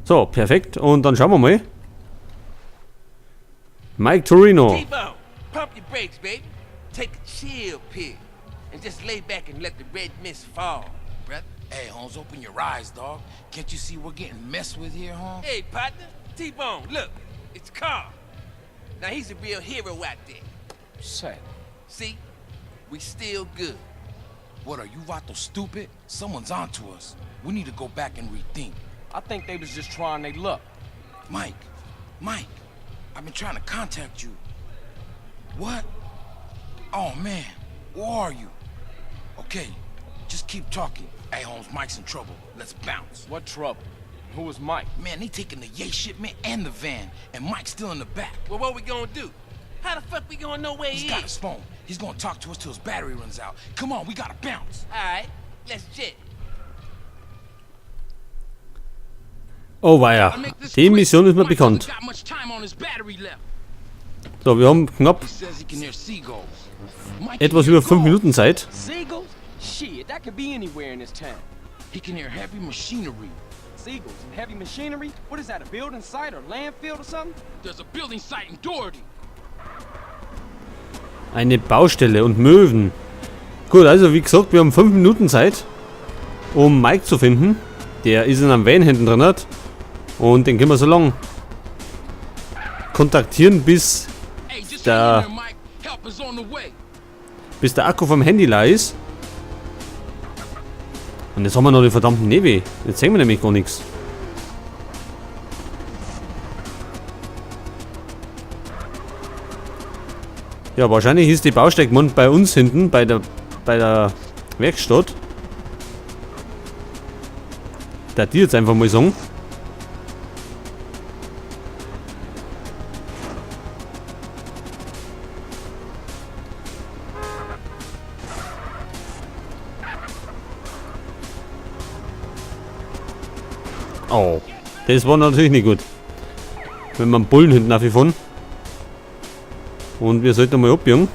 So, perfekt. Und dann schauen wir mal. Mike Toreno. T-Bone, pump your brakes, baby. Take a chill pill. And just lay back and let the red mist fall, brother. Hey, Holmes, open your eyes, dog. Can't you see we're getting messed with here, Holmes? Hey, partner. T-Bone, look. It's Carl. Now, he's a real hero out there. Say. See? We still good. What, are you vato stupid? Someone's onto us. We need to go back and rethink. I think they was just trying their luck. Mike, Mike, I've been trying to contact you. What? Oh, man, where are you? Okay, just keep talking. Hey, Holmes, Mike's in trouble. Let's bounce. What trouble? Who was Mike? Man, they taking the yay shipment and the van, and Mike's still in the back. Well, what we gonna do? How the fuck we gonna know where He's he got is? his phone. He's gonna talk to us till his battery runs out. Come on, we gotta bounce. All right, let's jet. Oh weia. I'll make this Die quick. Mission ist mir Mike bekannt. doesn't got much time on his battery left. So, wir haben knapp He says he can hear seagulls. Mike can etwas hear über 5 gulls. Minuten Zeit. Seagulls? Shit, that could be anywhere in this town. He can hear heavy machinery. Seagulls and heavy machinery? What is that, a building site or landfill or something? There's a building site in Doherty. Eine Baustelle und Möwen. Gut, also wie gesagt, wir haben 5 Minuten Zeit, um Mike zu finden. Der ist in einem Van hinten drin hat. Und den können wir so lange kontaktieren, bis Hey, just Da. hang in there, Mike. Help is on the way. bis der Akku vom Handy leer ist. Und jetzt haben wir noch den verdammten Nebel. Jetzt sehen wir nämlich gar nichts. Ja, wahrscheinlich ist die Baustelle bei uns hinten, bei der Werkstatt. Da die jetzt einfach mal sagen. Oh, das war natürlich nicht gut. Wenn man Bullen hinten aufgefahren. Und wir sollten mal abbiegen.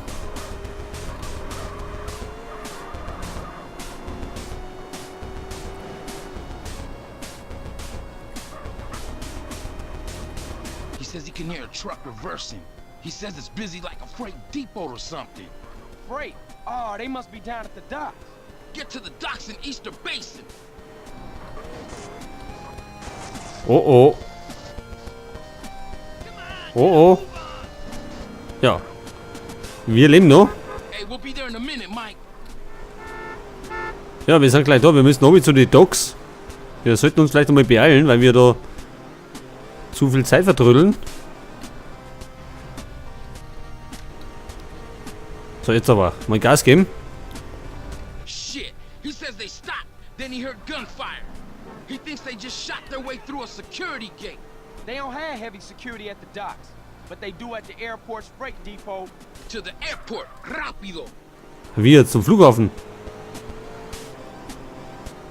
He says he can hear a truck reversing. He says it's busy like a freight depot or something. Freight. Oh, they must be down at the docks. Get to the docks in Easter Basin. Oh oh. Oh oh. Ja. Wir leben noch. Hey, we'll be there in a minute, Mike. Ja, wir sind gleich da. Wir müssen runter zu den Docks. Wir sollten uns vielleicht einmal beeilen, weil wir da zu viel Zeit vertrödeln. So, jetzt aber. Mal Gas geben. Shit. He says they stopped. Then he heard gunfire. He thinks they just shot their way through a security gate. They don't have heavy security at the docks, but they do at the airport's freight depot. To the airport. Rápido. Wir zum Flughafen.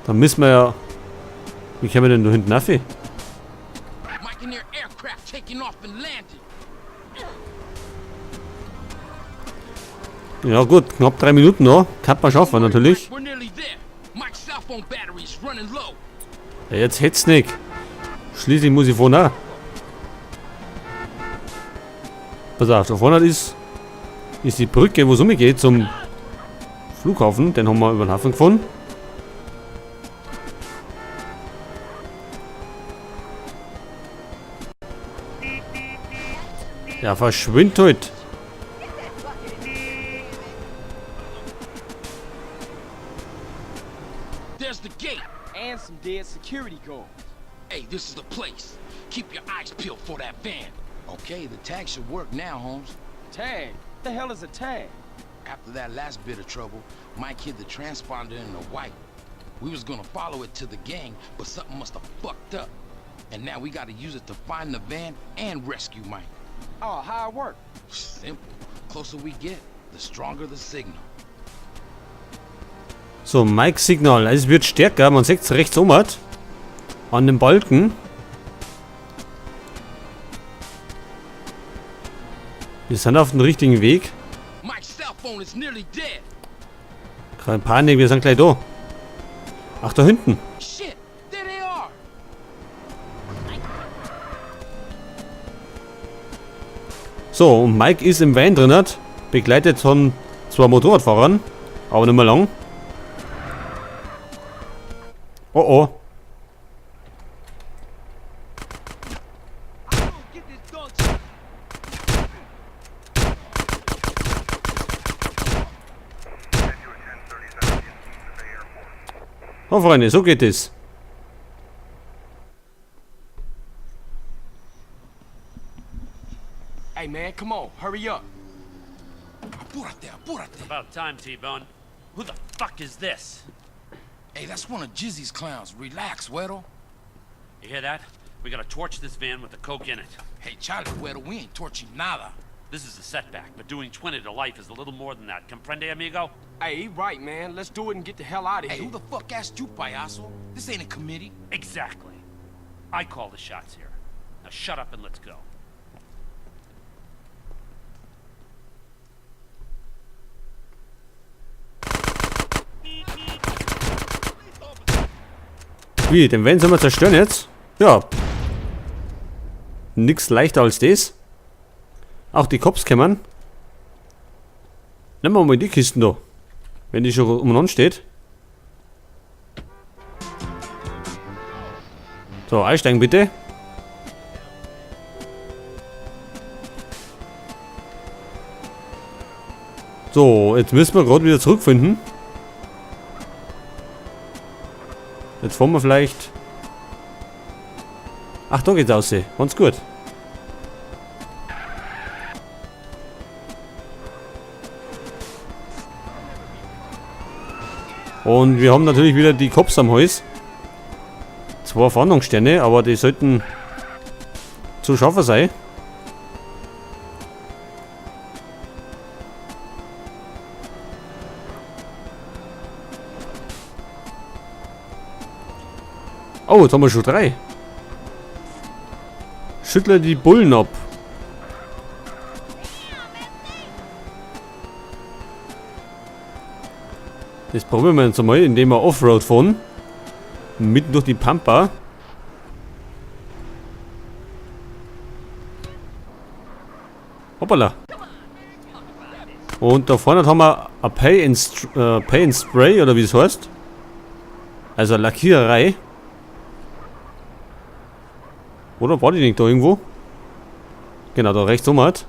Da müssen wir ja... Wie kommen wir denn da hinten rauf? Mike can hear aircraft taking off and landing. Ja gut, knapp 3 Minuten noch. Kann man schaffen natürlich. Mike, we're nearly there. Mike's cell phone battery is running low. Ja, jetzt hätt's nicht. Schließlich muss ich vorne auch. Pass auf, da vorne ist die Brücke, wo es umgeht zum Flughafen. Den haben wir über den Hafen gefahren. Ja, verschwind halt. There's the gate. And some dead security guards. Hey, this is the place. Keep your eyes peeled for that van. Okay, the tag should work now, Holmes. Tag? What the hell is a tag? After that last bit of trouble, Mike hid the transponder in the white. We was gonna follow it to the gang, but something must have fucked up. And now we gotta use it to find the van and rescue Mike. Oh, how it work? Simple. Closer we get, the stronger the signal. So, Mike Signal. Also es wird stärker. Man sieht es rechts oben an dem Balken. Wir sind auf dem richtigen Weg. Mike's cell phone is nearly dead. Keine Panik, wir sind gleich da. Ach, da hinten. Shit, there they are. So, und Mike ist im Van drin, begleitet von zwei Motorradfahrern, aber nicht mehr lang. Oh oh. Oh Freunde, so geht es. Hey man, come on, hurry up. Apúrate, apúrate. About time, T-Bone. Who the fuck is this? Hey, that's one of Jizzy's clowns. Relax, güero. You hear that? We gotta torch this van with the coke in it. Hey, Charlie, güero, we ain't torching nada. This is a setback, but doing 20 to life is a little more than that. Comprende, amigo? Hey, he right, man. Let's do it and get the hell out of Hey, here. who the fuck asked you, payaso? This ain't a committee. Exactly. I call the shots here. Now shut up and let's go. Wie, den Van sollen wir zerstören jetzt? Ja. Nix leichter als das. Auch die Cops kommen. Nehmen wir mal die Kisten da. Wenn die schon umeinander steht. So, einsteigen bitte. So, jetzt müssen wir gerade wieder zurückfinden. Jetzt fahren wir vielleicht... Ach, da geht's aus. Ganz gut. Und wir haben natürlich wieder die Cops am Hals. 2 Fahndungssterne, aber die sollten zu schaffen sein. Oh, jetzt haben wir schon 3. Schüttle die Bullen ab. Das probieren wir jetzt einmal, indem wir Offroad fahren. Mitten durch die Pampa. Hoppala. Und da vorne haben wir ein Pay and Spray, oder wie es heißt. Also Lackiererei. Oder war die nicht da irgendwo? Genau, da rechts um halt.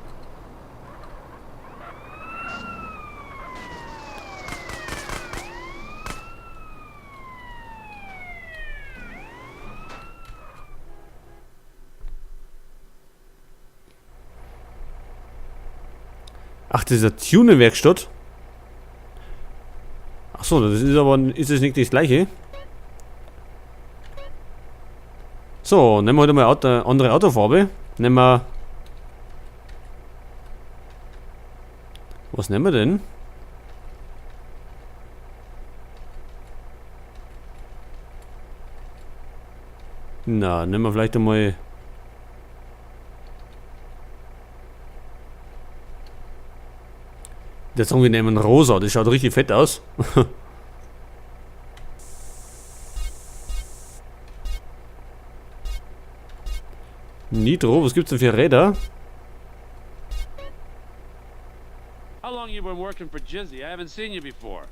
Ach, das ist eine Tuning-Werkstatt. Ach so, das ist aber, ist das nicht das gleiche? So, nehmen wir heute mal andere Autofarbe. Nehmen wir... Was nehmen wir denn? Na, nehmen wir vielleicht einmal... Das sagen wir nehmen rosa, das schaut richtig fett aus. Nitro, was gibt's denn für Räder? How long you been working for Jizzy? I haven't seen you before.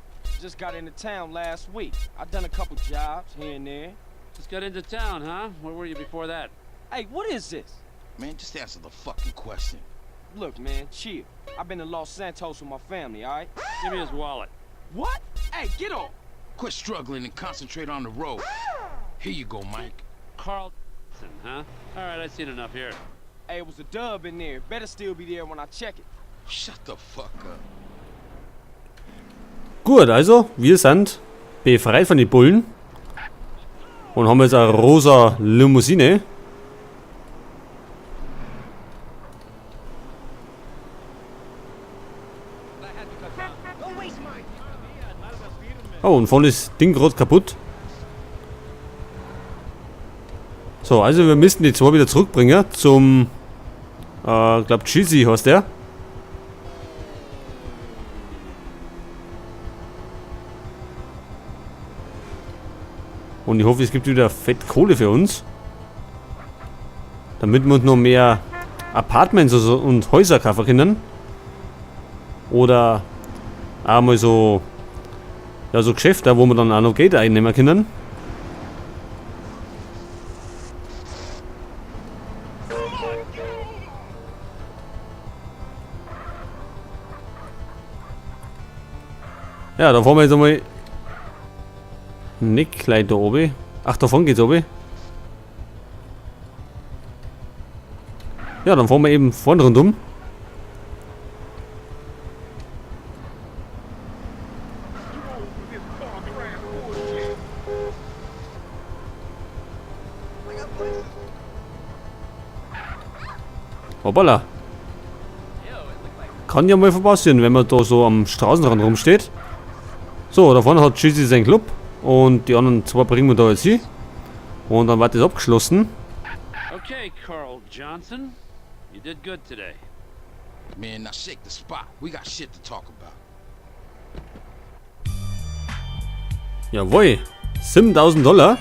Just got into town last week. I've done a couple jobs here and there. Just got into town, huh? Where were you before that? Hey, what is this? Man, just answer the fucking question. Look, man, chill. I've been to Los Santos with my family, all right? Give me his wallet. What? Hey, get off! Quit struggling and concentrate on the road. Here you go, Mike. Carl, huh? All right, I've seen enough here. Hey, it was a dub in there. Better still be there when I check it. Shut the fuck up. Gut, also, wir sind befreit von den Bullen. Und haben jetzt eine rosa Limousine. Oh, und vorne ist das Ding gerade kaputt. So, also wir müssen die zwei wieder zurückbringen zum, glaub, Jizzy heißt der. Und ich hoffe, es gibt wieder fett Kohle für uns. Damit wir uns noch mehr Apartments und Häuser kaufen können. Oder auch mal so, ja, so Geschäfte, wo wir dann auch noch Geld einnehmen können. Ja, da fahren wir jetzt einmal nicht gleich da oben. Ach, davon geht's oben. Ja, dann fahren wir eben vorne rundum. Hoppala. Kann ja mal passieren, wenn man da so am Straßenrand rumsteht. So, da vorne hat Jizzy seinen Club. Und die anderen zwei bringen wir da jetzt hin. Und dann wird das abgeschlossen. Okay, Carl Johnson. You did good today. Man, now shake the spot. We got shit to talk about. Jawohl. 7000 Dollar.